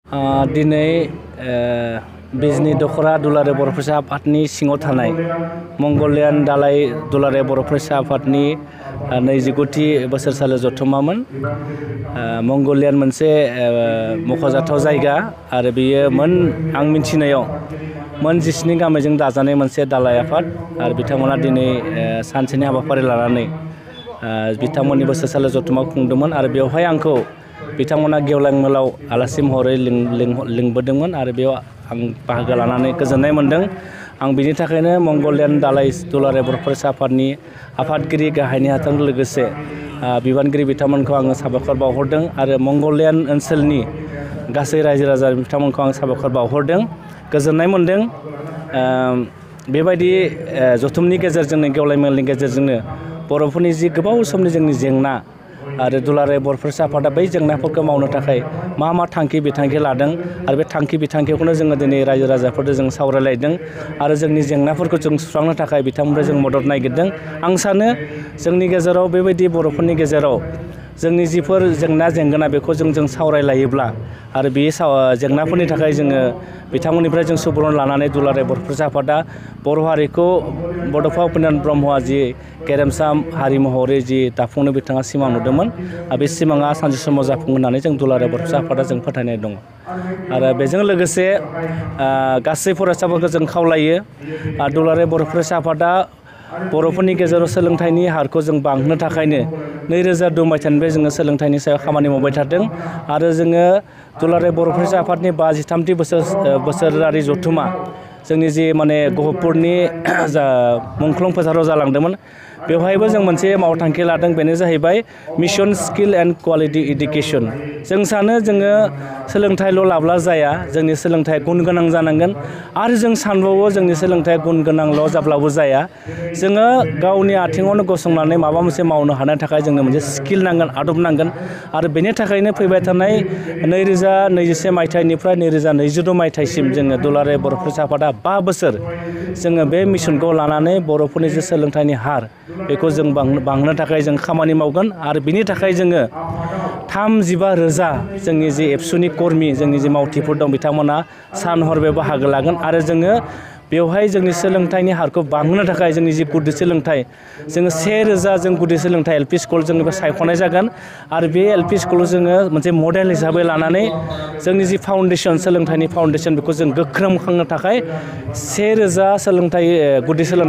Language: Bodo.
दिनै बिजनी दखरा दुलाराय बर' फरायसा आफादनि सिङाव थानाय मंगलियान दालाय दुलाराय बर' फरायसा आफादनि 29थि बोसोरसालि जथुम्मामोन। मंगलियान मोनसे मख'जाथाव जायगा आरो बेयो आं मिथिनायाव 19 गामिजों दाजानाय मोनसे दालाय आफाद आरो बिथांमोना दिनै सानसेनि हाबाफारि लानानै बिथांमोननि बोसोरसालि जथुम्मा खुंदोंमोन आरो बेवहाय आंखौ बिथांमोना गेवलां मेलाव आलासि महरै लिंबोदोंमोन आरो बेयाव आं बाहागो लानानै गोजोननाय मोन्दों। आं बिनि थाखायनो मंगलियान दालाय दुलाराय बर' फरायसा आफादनि आफादगिरि गाहाय नेहाथारजों लोगोसे बिबानगिरि बिथांमोनखौ आङो साबायखर बावहरदों आरो मंगलियान ओनसोलनि गासै रायजो राजा बिथांमोनखौ आं साबायखर बावहरदों, गोजोननाय मोन्दों। बेबायदि जथुमनि गेजेरजोंनो गेवलां मेलनि गेजेरजोंनो बर'फोरनि जि गोबाव समनि जोंनि जेंना आरो दुलाराय बर' फरायसा आफादा बै जेंनाफोरखौ मावनो थाखाय मा थांखि बिथांखि लादों आरो बे थांखि बिथांखिखौनो जोङो दिनै रायजो राजाफोरजों जों सावरायलायदों आरो जोंनि जेंनाफोरखौ जों सुस्रांनो थाखाय बिथांमोनजों जों मदद नागिरदों। आं सानो जोंनि गेजेराव बेबायदि बर'फोरनि गेजेराव जोंनि जिफोर जेंना जेंगोना बेखौ जों सावरायलायोब्ला आरो बे जेंनाफोरनि थाखाय जोङो बिथांमोननिफ्राय जों सुबुरुन लानानै दुलाराय बर' फरायसा आफादा बर' हारिखौ बड'फा उपेन्द्रनाथ ब्रह्मआ जि गेरेमसा हारि महरै जि दाफुंनो बिथाङा सिमां नुदोंमोन बे सिमाङा सानसे समाव जाफुंगोन होननानै जों दुलाराय बर' फरायसा आफादा जों फोथायनाय दङ। आरो बेजों लोगोसे गासै फरायसाफोरखौ जों खावलायो दुलाराय बर' फरायसा आफादा बर'फोरनि गेजेराव सोलोंथाइनि हारखौ जों बांहोनो थाखायनो 2002 मायथाइनिफ्राय जोङो सोलोंथाइनि सायाव खामानि मावबाय थादों आरो जोङो दुलाराय बर' फरायसा आफादनि 53थि बोसोरारि जथुम्मा जोंनि जि गहपुरनि जा मुंख्लं फोथाराव जालांदोंमोन बेवहायबो जों मोनसे मावथांखि लादों, बेनो जाहैबाय mission skill and quality education. जों सानो जोङो सोलोंथाइल' लाब्ला जाया, जोंनि सोलोंथाइया गुन गोनां जानांगोन आरो जों सानबावो जोंनि सोलोंथाइया गुन गोनांल' जाब्लाबो जाया, जोङो गावनि आथिङावनो गसंनानै माबा मोनसे मावनो हानो थाखाय जोंनो मोनसे स्किल नांगोन, आदब नांगोन आरो बेनि थाखायनो फैबाय थानाय 2021 मायथाइनिफ्राय 2022 मायथाइसिम जोङो दुलाराय बर' फरायसा आफादा 5 बोसोर जोङो बे मिशनखौ लानानै बर'फोरनि जे सोलोंथाइनि हार बेखौ जों बांहोनो थाखाय जों खामानि मावगोन आरो बिनि थाखाय जोङो 35,000 जोंनि जि एबसुनि कर्मि जोंनि जि मावथिफोर दं बिथांमोना सान हर बे बाहागो लागोन आरो जोङो बेवहाय जोंनि सोलोंथाइनि हारखौ बांहोनो थाखाय जोंनि जि गुदि सोलोंथाइ जोङो 1,000 जों गुदि सोलोंथाइ LP स्कुल जोंनिफ्राय सायख'नाय जागोन आरो बे LP स्कुलाव जोङो मोनसे मडेल हिसाबै लानानै जोंनि जि फाउन्डेसन सोलोंथाइनि फाउन्डेसन बेखौ जों गोख्रों खालामनो थाखाय 1,000 गुदि सोलोंथाइ